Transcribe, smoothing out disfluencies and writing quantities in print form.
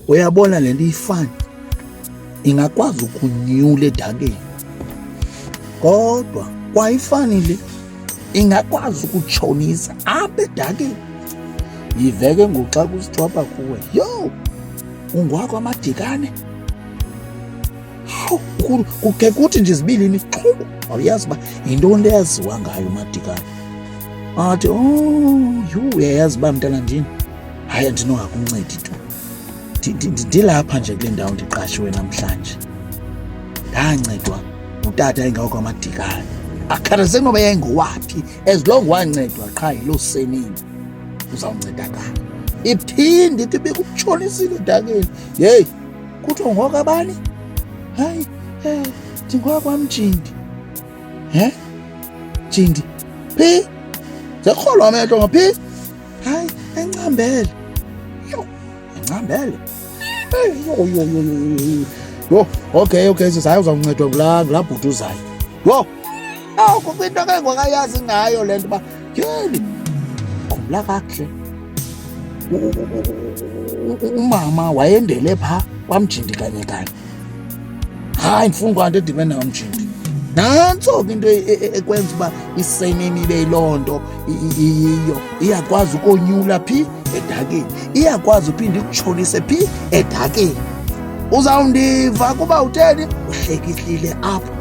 Uyabona le nto ifani ingakwazi ukunyula edakeni, kodwa kwayifani le ingakwazi ukutshonisa apha edakeni. Yiveke ngoxa kusithwapha kuwe, yho, ungwakho amadikane. Hawu, kukhe kuthi nje zibilini xhu, awuyazi uba yintoni le yaziwa ngayo umadikane. Athi, oh, yhu, uyayazi uba mntana ndini, hayi andinongakuncedi tu, ndilapha nje kule ndawo ndiqashiwe namhlanje, ndancedwa ngutata engako kwamadikane. Akhathaliseki noba yayingowaphi, as long wancedwa qha yiloo senini, uzawuncedakala. Iphinde ithi bekutshonisile edakeni, yeyi, kuthiwa ngowakabani? Hayi, ndingowakwamjindi. He? Jindi, phi? Zekrolwa amehlo ngaphi? Hayi, encambele. Yho, encambele. Yho, yho, yho, yho, yho. Okay, sisi, hayi uzawuncedwa ngulaa bhuti uzayo. Yho, awu kukho into ke ngokayazi ngayo le nto uba yheni, khumbula kakuhle. Umama wayendele phaa kwamjindi kanye kanye. Hayi, ndifuna kwanto edibene namjindi. Nantso ke into ekwenza uba iseneni ibe yiloo nto iyiyo. Iyakwazi ukonyula phi edakeni, iyakwazi uphinde ikutshonise phi edakeni. Uzawundiva kuba utheni, uhlekihlile apho.